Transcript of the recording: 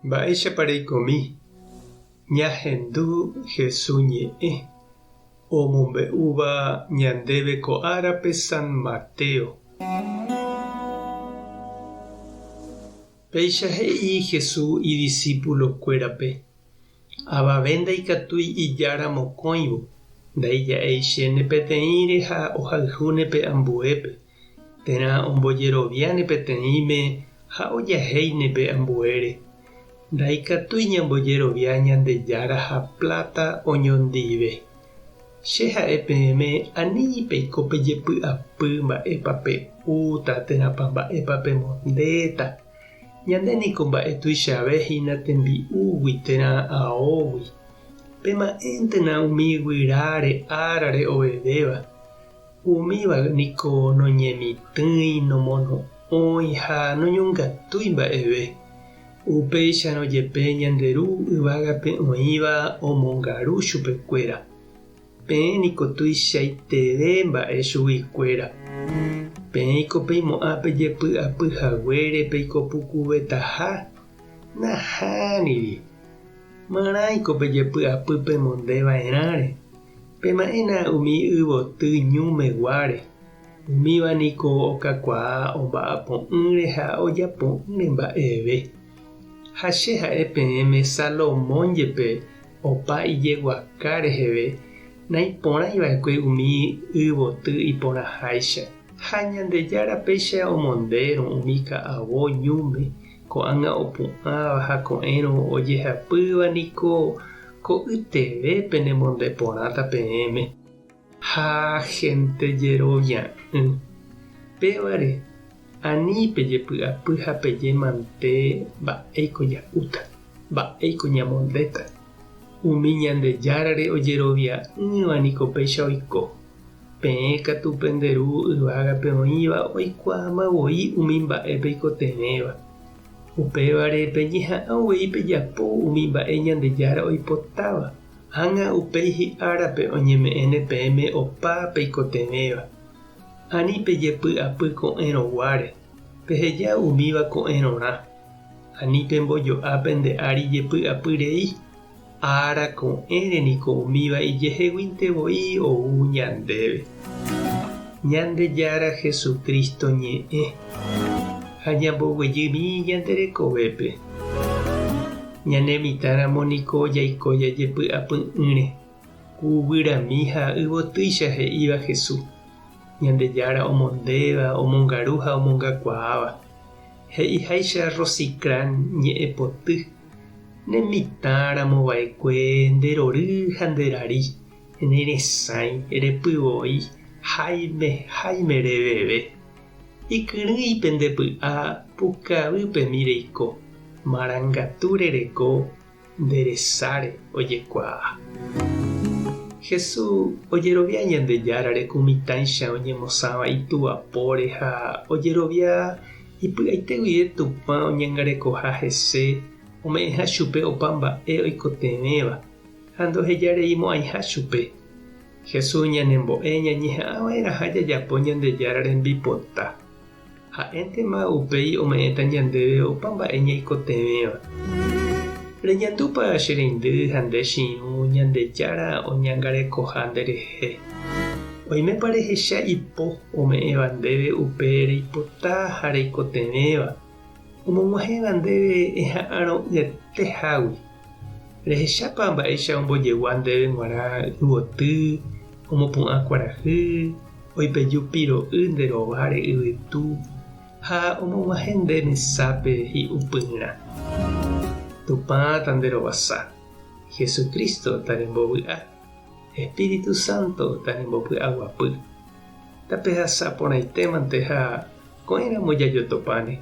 Mba'éichapa reikomi ñahendu Hesu ñe'ẽ omombe'úva ñandéve ko árape San Mateo? Péicha he'i Hesu idisípulokuérape, Avave ndaikatúi ijára mokõivo, ndaija'eichéne peteĩre ha ohayhúne pe ambuépe, térã ombojeroviáne peteĩme ha ojahéine pe ambuére. Ndaikatúi ñambojerovia Ñandejára ha pláta oñondive. Che ha'e peẽme ani peiko pejepy'apy mba'épa pe'úta térãpa mba'épa pemondéta. Ñande niko mba'e tuichave hína tembi'úgui térã aógui. Pema'ẽntena umi guyráre árare ovevéva. Umíva niko noñemitỹi, nomono'õi ha noñongatúi mba'eve. Upéicharõ jepe ñande Ru yvágape oĩva omongaru chupekuéra. Peẽ niko tuichaiteve mba'e chuguikuéra. Peẽiko peimo'ã pejepy'apy haguére peiko pukuvetaha? Nahániri. Marãiko pejepy'apy pemonde va'erãre. Pema'ẽna umi yvoty ñu meguáre. Umíva niko okakuaa omba'apo'ỹre ha ojapo'ỹre mba'eve. Ha che ha'e peẽme Salomón jepe opa ijeguaka reheve naiporãi va'ekue umi yvoty iporãháicha. Ha Ñandejára péicha omondérõ umi ka'avo ñúme ko'ág̃a opu'ãva ha ko'ẽrõ ojehapýva niko ko'yteve penemonde porãta peẽme. Ha hénte jerovia'ỹ. Pévare, ani pejepy'apy ha peje mante mba'éiko ja'úta, mba'éiko ñamondéta. Umi Ñandejárare ojerovia'ỹva niko péicha oiko. Peẽ katu pende Ru yvágape oĩva oikuaáma voi umi mba'e peikotevẽva. Upévare peñeha'ã uvei pejapo umi mba'e Ñandejára oipotáva. Ág̃a upéi hi'árape oñeme'ẽne peẽme opa peikotevẽva. Ani pejepy'apy ko'ẽrõguáre, peheja umíva ko'ẽrõrã. Ani pembojo'a pende ári jepy'apy rei, ára ko'ẽre niko umíva ijeheguínte voi ou ñandéve. Ñandejára Jesucristo ñe'ẽ ha ñamboguejymi ñande rekovépe. Ñane mitã ramo niko jaiko jajepy'apy'ỹre, ku guyrami ha yvotýicha he'íva Hesu, Ñandejára omondéva, omongaru ha omongakuaáva. He'iháicha Rosicrán ñe'ẽpoty, Ne mitã ramo va'ekue nde rory ha nde rari, ne resãi, repyvoi, háime háime reveve. Ikyrỹi pende py'a pukavýpemi reiko, marangatu rereko nde resáre ojekuaa. Jesús ojerovia Ñandejárare ku mitãicha oñemosãva Itúva póre ha ojerovia ipy'aite guive Tupã oñangarekoha hese ome'ẽha chupe opa mba'e oikotevẽva ha ndohejareimo'ãiha chupe. Jesús ñanembo'e ñañeha'ãva'erãha jajapo Ñandejára rembipota. Ha'éntema upéi ome'ẽta ñandéve opa mba'e ñaikotevẽva. Reñandúpa che reindy ha nde che irũ Ñandejára oñangarekoha nderehe? Oimépa rehecha ipo ome'ẽva ndéve upe reipota ha reikotevẽva, omog̃uahẽva ndéve eha'arõ'ỹetehágui? Rehechápa mba'éicha ombojegua ndéve g̃uarã yvoty, omopu'ã kuarahy, oipeju piro'y nde rováre yvytu ha omog̃uahẽ nde mesápe hi'upyrã. Tupã tanderovasa, Jesucristo tarembovy'a, Espíritu Santo tarembopy'aguapy. Tapehasa porãitémante ha ko'ẽramo jajotopáne.